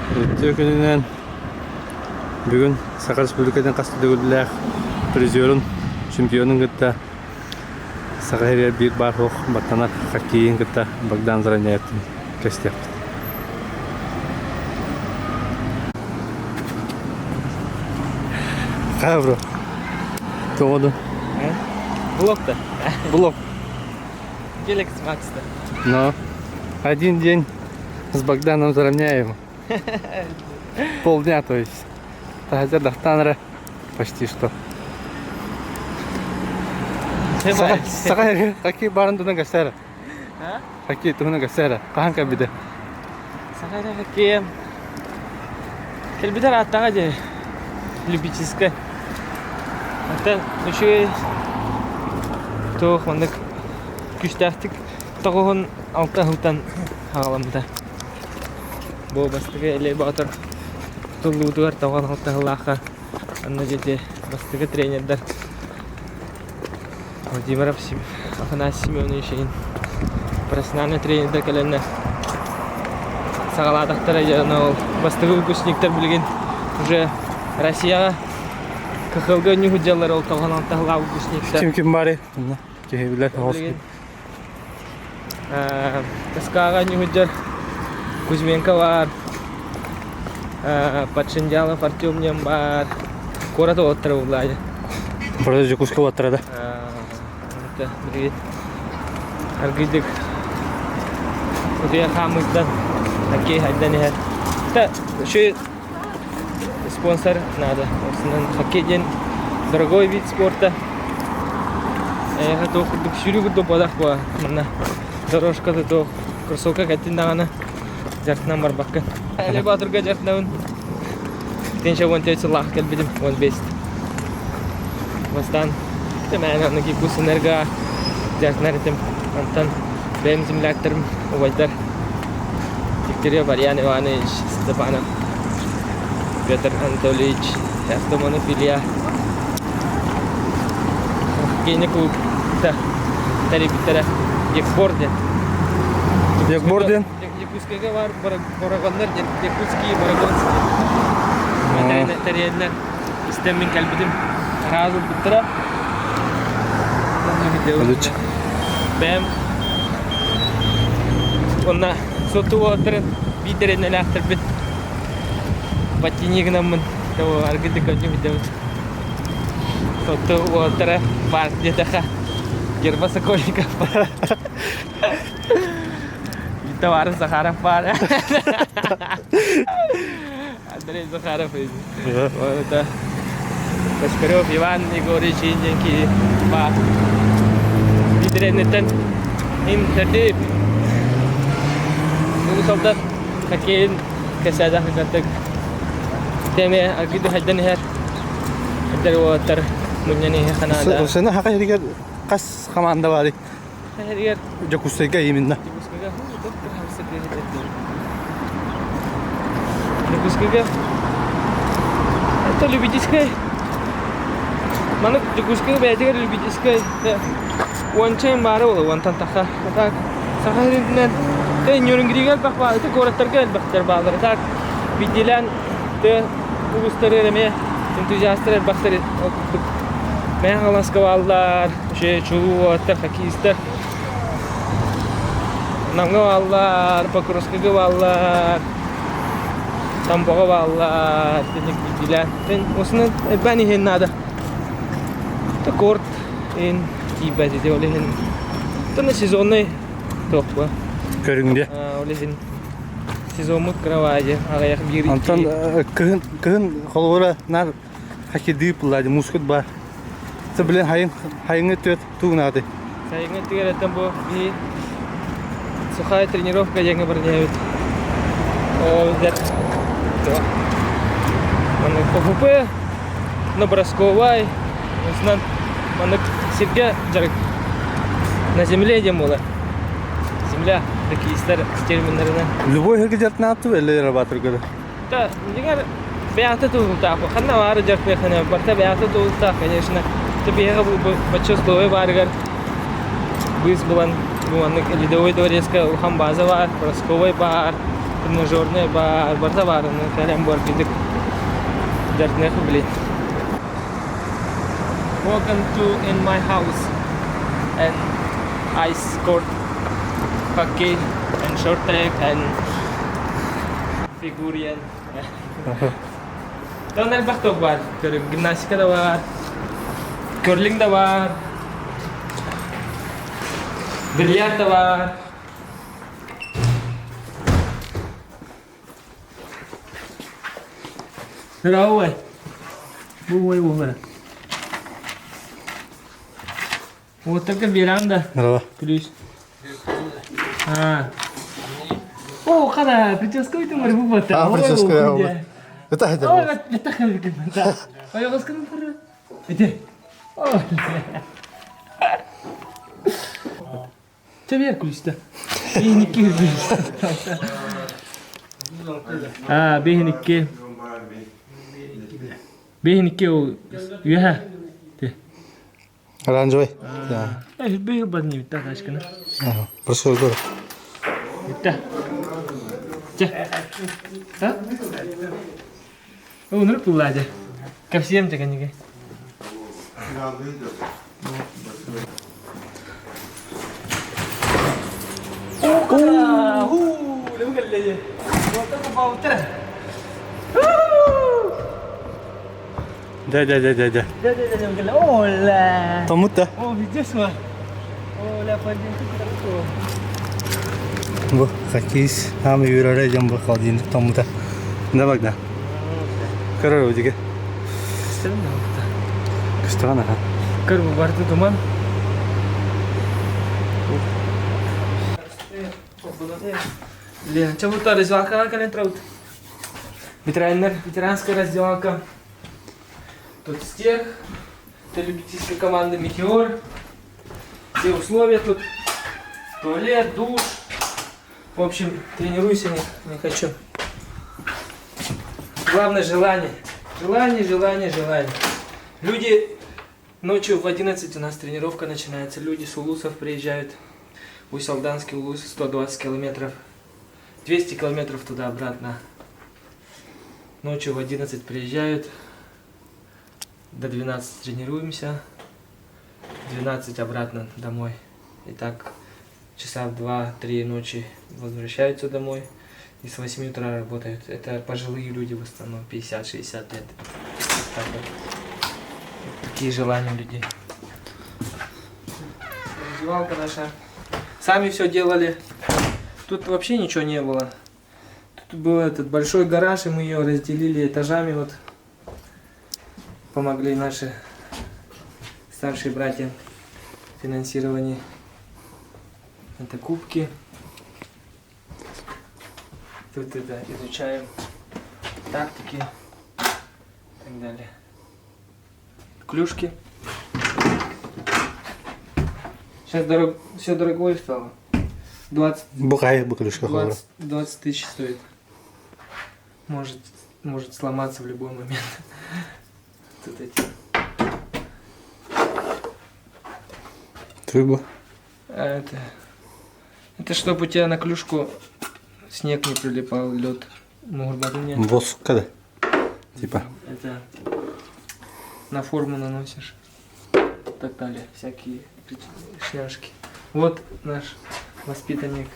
Үтүө күнүнэн бүгүн Саха Республикатын хас да төгүллээх призерун, чемпионун кытта Саха сиригэр биир баар суох баттанар хоккейын кытта Богдан Заранеевтын кэстиэхпит. Хайа бро? Тоҕоду? Блок-то. Блок. Гелекс Макс-то. Но один день с Богданом Заровняевым. Полдня, то есть. Таһырдьа Дахтанра почти что. Саха хоккей баарын туһунан кэпсээ Хоккей туһунан кэпсээ Хаһан кэлбитэ? Саха хоккейа кэлбитэ ырааттаҕа дии любительскай. Оттон үчүгэй туох маннык күүстээхтик 96 сылтан аҕаламмыта. Бу бастакы Элэй Боотур тутуллуутугар 96 сыллаахха онно дьэ бастакы тренердэр Владимиров Афанасий Семенович профессиональный тренердэр кэлэннэр саҕалаатахтара дьэ ол бастакы выпускниктар билигин уже Россияҕа КХЛга оонньуу сылдьаллар ол 96 сыллаах выпускниктар. Ким ким баарый? Киһи билэр Билигин СК-ҕа ньуһудьар Кузьменко баар, Подшиндялов Артем диэн баар, куорат уолаттара буллаайа. Вроде Дьокуускай уолаттара да? Билигин аргыйдык утуйан хаамыыттан хоккей хайдан иһэр. Да, еще спонсор надо. Основном хоккей диэн дорогой вид спорта. Эйиэхэ туох курдук сүүрүү курдук буолах буо манна дорожката туох кроссовка кэттин даҕаны дьартынан барбаккын. Эле Баатырга дьартынабын. Тинче 14 сыллаах кэлбитим 15. Бастаан мээнэ аны Кикусэнерго дьартынар этим. Онтон бэйэм земляктарым убайдар Дегтярев Ариан Иванович Степанов, Петр Анатольевич Автомонов Илья Киини кулуупта тэрийбиттэрэ Екбор диэн. Екбор диэн? Якутскайга баар Бороҕоннор диэн Якутские Борогонские тэрийэннэр истэн мин кэлбитим араас ылбыттара. Бэйэм уонна Суотту уолаттарын биир эрэнэлээхтэрбит подтяни гынаммын аргыдык көрдүм идэбит. Суотту уолаттара баар диэтэхэ Герба Сокольников баар. Товарищ Захаров баар. Андрей Захаров это Кошкарев Иван Егорович диэн киһи баар. Биирдэринниттэн им төрдү Бу солдат хоккейын кэсээдэх кытык теме аргыды хайдан иһэр эдэр уолаттар мунньан иһэ ханаада. Сена хака иһигэр хас команда баарый? Иһигэр Дьокуускайга именно. Дьокуускайга Дьокуускайга это любительскай Маннык Дьокуускайга бэйэтигэр любительскай уонча баара буолуо уонтан тахса так Саха сиринэн тэ Нерюнгрига элбэх баар ити куораттарга элбэхтэр бааллар так биирдиилээн тэ улуустары эмиэ энтузиастар элбэхтэр ол курдук Мэҥэ Хаҥаласка бааллар үчүгэй чулуу уолаттар хоккеистар Намҥа бааллар, Покровскайга бааллар, Томпоҕо бааллар, итинник биирдиилээн. Осунан элбээн иһин наада. Корт иһин тиийбэт ити ол иһин. Тына сезонный туох бу. Көрүҥдэ. Ол иһин сезоммут кыра аҕыйах биир Онтон кыһын кыһын холобура наар Хакидыы пыллаады мускут баар. Ты блин хайын хайыҥҥы түөт туунааты. Сайыҥҥы түгэрэттэн бу биһи сухая тренировка диэҥҥэ баран Ол дэр маннык ОФП, на Бросковай, осынан маннык сиргэ дьарык на земле диэн буолар. Земля хоккеистар терминнэринэн. Любой хиргэ дьартынааттыбы эллэ рабатыргары. Дьиҥэр бэйэҕитэ тутулуктаах. Ханна баары дьарыктыаххына барыта бэйэҕитэ тутулуктаах, конечно. Биһиэхэ бачча условия баарыгар быыс булан бу маннык Ледовой дворецка улахан база баар, Ростовой баар. Тренажерная баар, барыта баар, ону кэлэн буоргидык дьарытыныах блин. Welcome to in my house and ice court hockey and short track and figurian. Онон элбэх туох баар. Көрүҥ гимнастика да баар, керлинг да баар, бильярд да баар. Здравствуй. Бу бу Вот только веранда. Здорово. Плюс. А. О, хана, прическа ты можешь А, прическа, я Это это. Ой, это да. Ой, я Ити. Чэ күлүстэ. Биһиникки А, биһиникки. Биһиникки ол үөһэ. Оранжевый. Быйыл бадни битта ташкына. Просто город. Битта. Чэ. А? Өнүрүк булла дьэ. Кэпсиэм дьэ кэннигэ. Дьэ, дьэ, дьэ, дьэ, дьэ. Томмут да? Бу хоккеист аам үөрэрэ дьон бу холодильник томмута. Да багда. Көрөр удиге. Кыстыган аха. Көр бу барды туман. Лена, чем вот раздевалка кэлэн турабыт? Ветераннар, ветеранская раздевалка. Тут стех, это любительская команда «Метеор». Все условия тут. Туалет, душ. В общем, тренируйся не, не хочу. Главное желание. Желание, желание, желание. Люди ночью в 11 у нас тренировка начинается. Люди с улусов приезжают. Усть-Алданский улус 120 километров. 200 километров туда-обратно. Ночью в 11 приезжают. До 12 тренируемся. 12 обратно домой. И так часа в 2-3 ночи возвращаются домой. И с 8 утра работают. Это пожилые люди в основном, 50-60 лет. Вот так вот. Вот такие желания у людей. Раздевалка наша. Сами все делали. Тут вообще ничего не было. Тут был этот большой гараж, и мы ее разделили этажами. Вот помогли наши старшие братья в финансировании. Это кубки. Тут это изучаем тактики и так далее. Клюшки. Сейчас дорог... все дорогое стало. 20 Бу хайа бу клюшка холоро. 20, 20 тысяч стоит. Может, может сломаться в любой момент. Тут эти. Твой бу. А это. Это чтобы у тебя на клюшку снег не прилипал, лед. Мугурбатыня. Воск когда? Типа. Это на форму наносишь. И так далее. Всякие шляшки. Вот наш воспитанник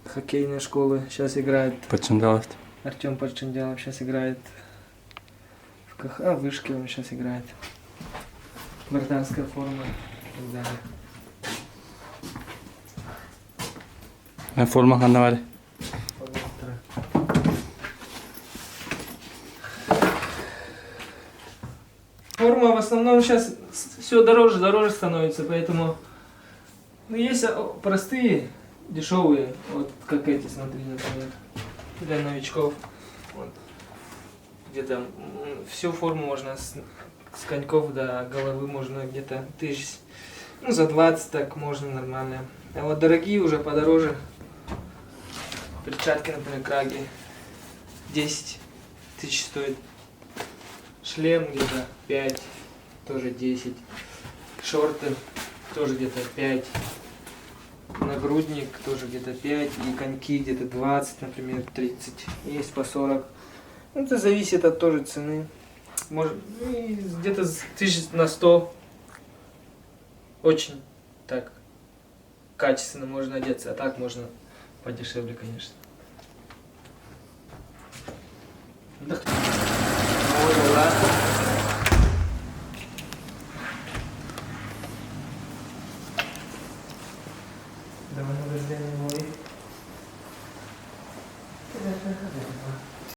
хоккейной школы. Сейчас играет Подчиндалов. Артем Парченделов сейчас играет в КХ, в вышке он сейчас играет. Вратарская форма и так далее. Форма ханна бар. Форма Форма в основном сейчас все дороже, дороже становится, поэтому ну, есть простые, дешевые, вот как эти, смотри, например, для новичков. Вот. Где-то всю форму можно с, с коньков до головы можно где-то тысяч, ну, за 20 так можно нормально. А вот дорогие уже подороже. Перчатки, например, краги 10 тысяч стоит. Шлем где-то 5, тоже 10. Шорты тоже где-то 5. Нагрудник тоже где-то 5, и коньки где-то 20, например, 30. Есть по 40. Ну, это зависит от тоже цены. Может, ну, и где-то тысяч на 100. Очень так качественно можно одеться, а так можно подешевле, конечно. Давай на рождение.